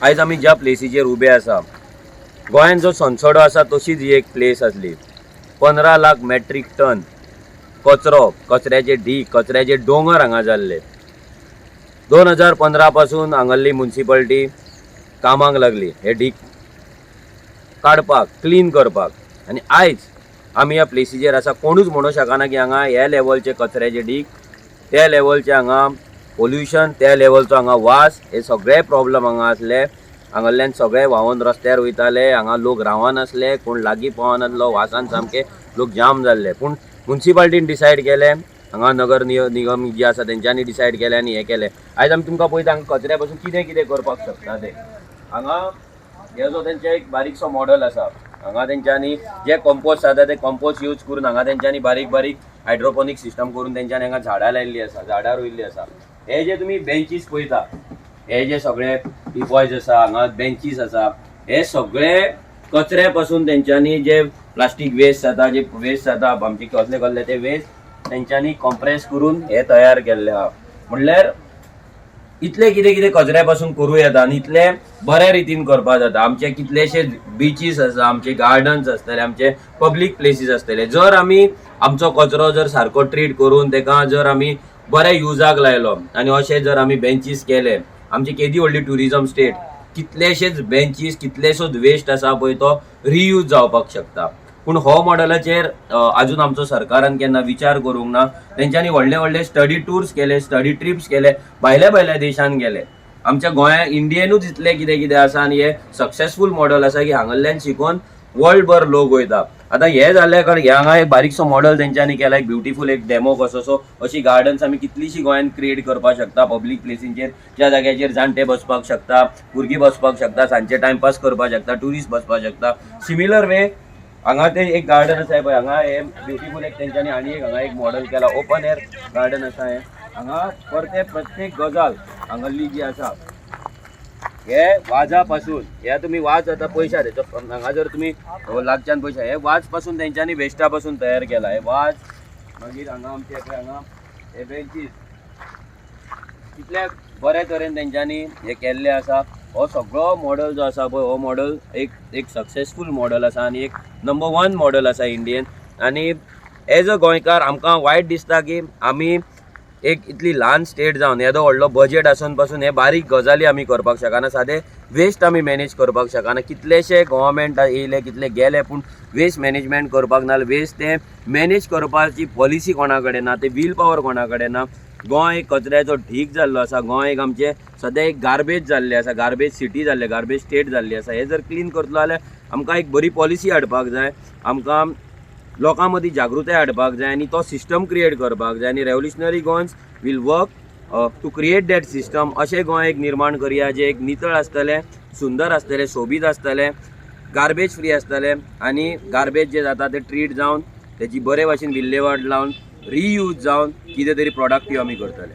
आयज आमी ज्या प्लेसीचेर उबे आसा, गोंयान जो सोनसडो आसा तशीच ही एक प्लेस आसली. 15 लाख मेट्रीक टन कचरो, कचऱ्याचे ढीग, कचऱ्याचे दोंगर हांगा जाल्ले. 2015 पासून हांगासरली मुन्सिपालिटी कामाक लागली हे ढीग काडपाक, क्लीन करपाक. आनी आयज आमी ह्या प्लेसीचेर आसा. कोणूच म्हणूंक शकना की हांगा ह्या लेवलचे कचऱ्याचे ढीग, त्या लेवलचे हांगा पोल्युशन, त्या लेवलचो हांगा वास, हे सगळे प्रॉब्लम हांगा आसले. हांगासरल्यान सगळे व्हांवून रस्त्यार वयताले. हांगा लोक रावनासले, कोण लागीं पावनासलो. वासान सामके लोक जाम जाल्ले. पूण मुन्सिपालिटीन डिसायड केलें, हांगा नगर निगम जी आसा तेंच्यांनी डिसायड केलें आनी हें केलें. आयज आमी तुमकां पळयता, हांगा कचऱ्या पासून कितें कितें करपाक शकता ते. हांगा हे जो तेंचें एक बारीकसो मॉडल आसा, हांगा तेंच्यांनी जे कंपोस्ट जाता ते कंपोस्ट यूज करून हांगा तेंच्यांनी बारीक बारीक हायड्रोपोनीक सिस्टम करून तेंच्यांनी हांगा झाडां लायिल्लीं आसा, झाडां रोयिल्लीं आसा. हे जे तुमी बेंचीस पळयता, हे जे सगळे टिपॉयज आसा, हांगा बेंचीस आसा, हे सगळे कचऱ्या पासून तेंच्यांनी जे प्लास्टीक वेस्ट जाता, जे वेस्ट जाता आमचे कसले कसले, ते वेस्ट तेंच्यांनी कॉम्प्रेस करून हे तयार केल्ले आहा. म्हणल्यार इतले कितें कितें कचऱ्या पासून करूं येता आनी इतले बऱ्या रितीन करपाक जाता. आमचे कितलेशे बिचीस आसा, आमचे गार्डन्स आसतले, आमचे पब्लीक प्लेसीस आसतले. जर आमी आमचो कचरो जर सारको ट्रीट करून तेका जर आमी बऱ्या युजाक लायलो आनी अशें जर आमी बेंचीस केले, आमची केदी व्हडली ट्युरिजम स्टेट, कितलेशेच बेंचीस, कितलेशोच वेस्ट आसा पळय, तो रियूज जावपाक शकता. पूण हो मॉडलाचेर अजून आमचो सरकारान केन्ना विचार करूंक ना. तेंच्यांनी व्हडले व्हडले स्टडी टूर्स केले, स्टडी ट्रिप्स केले, भायल्या भायल्या देशान गेले. आमच्या गोंया इंडियेनूच इतलें कितें कितें आसा आनी हे सक्सेसफूल मॉडल आसा की हांगासरल्यान शिकोन वर्ल्ड भर लोक वयता. आतां हे जाल्ल्या कारण हे हांगा एक बारीकसो मॉडल तेंच्यांनी केला, एक ब्युटिफूल एक डेमो कसो. सो अशी गार्डन्स आमी कितलीशीं गोंयांत क्रिएट करपाक शकता पब्लीक प्लेसींचेर, ज्या जाग्याचेर जाणटे बसपाक शकता, भुरगीं बसपाक शकता, सांजचे टायमपास करपाक शकता, ट्युरिस्ट बसपाक शकता. सिमिलर वे हांगा ते एक गार्डन आसा पळय, हांगा हे ब्युटिफूल एक तेंच्यांनी आनी एक हांगा एक मॉडल केला. ओपन एअर गार्डन आसा हें. हांगा परते प्रत्येक गजाल हांगासरली जी आसा, हे वाजा पासून, हे तुमी वाज आतां पळयशात हेचो, हांगा जर तुमी लागच्यान पळयशात, हे वाज पासून तेंच्यांनी वेस्टा पासून तयार केला हे वाज. मागीर हांगा आमचे पळय, हांगा हे बेंचीस कितल्या बऱ्या तरेन तेंच्यांनी हे केल्ले आसा. हो सगळो मॉडल जो आसा पळय, हो मॉडल एक एक सक्सेसफूल मॉडल आसा आनी एक नंबर वन मॉडल आसा इंडियन. आनी एज अ गोंयकार आमकां वायट दिसता की आमी एक इतली ल्हान स्टेट जावन, येदो व्हडलो बजेट आसून पासून हे बारीक गजाली आमी करपाक शकना. सादे वेस्ट आमी मॅनेज करपाक शकना. कितलेशे गव्हर्मेंट येयले, कितले गेले, पूण वेस्ट मॅनेजमेंट करपाक ना. वेस्ट ते मॅनेज करपाची पॉलिसी कोणा कडेन ना, ते will power कोणा कडेन ना. गोंय एक कचऱ्याचो ढीग जाल्लो आसा. गोंय एक आमचें सद्या एक गार्बेज जाल्लें आसा, गार्बेज सिटी जाल्ले, गार्बेज स्टेट जाल्ली आसा. हे जर क्लीन करतलो जाल्यार आमकां एक बरी पॉलिसी हाडपाक जाय, आमकां लोकां मदीं जागृताय हाडपाक जाय आनी तो सिस्टम क्रिएट करपाक जाय. आनी Revolutionary Goans will work to create that system. अशें गोंय एक निर्माण करया जें एक नितळ आसतलें, सुंदर आसतलें, सोबीत आसतलें, गार्बेज फ्री आसतलें आनी गार्बेज जे जाता ते ट्रीट जावन तेजी बरे भाशेन विल्हेवाट लावन, रियूज जावन कितें तरी प्रोडक्टीव आमी करतले.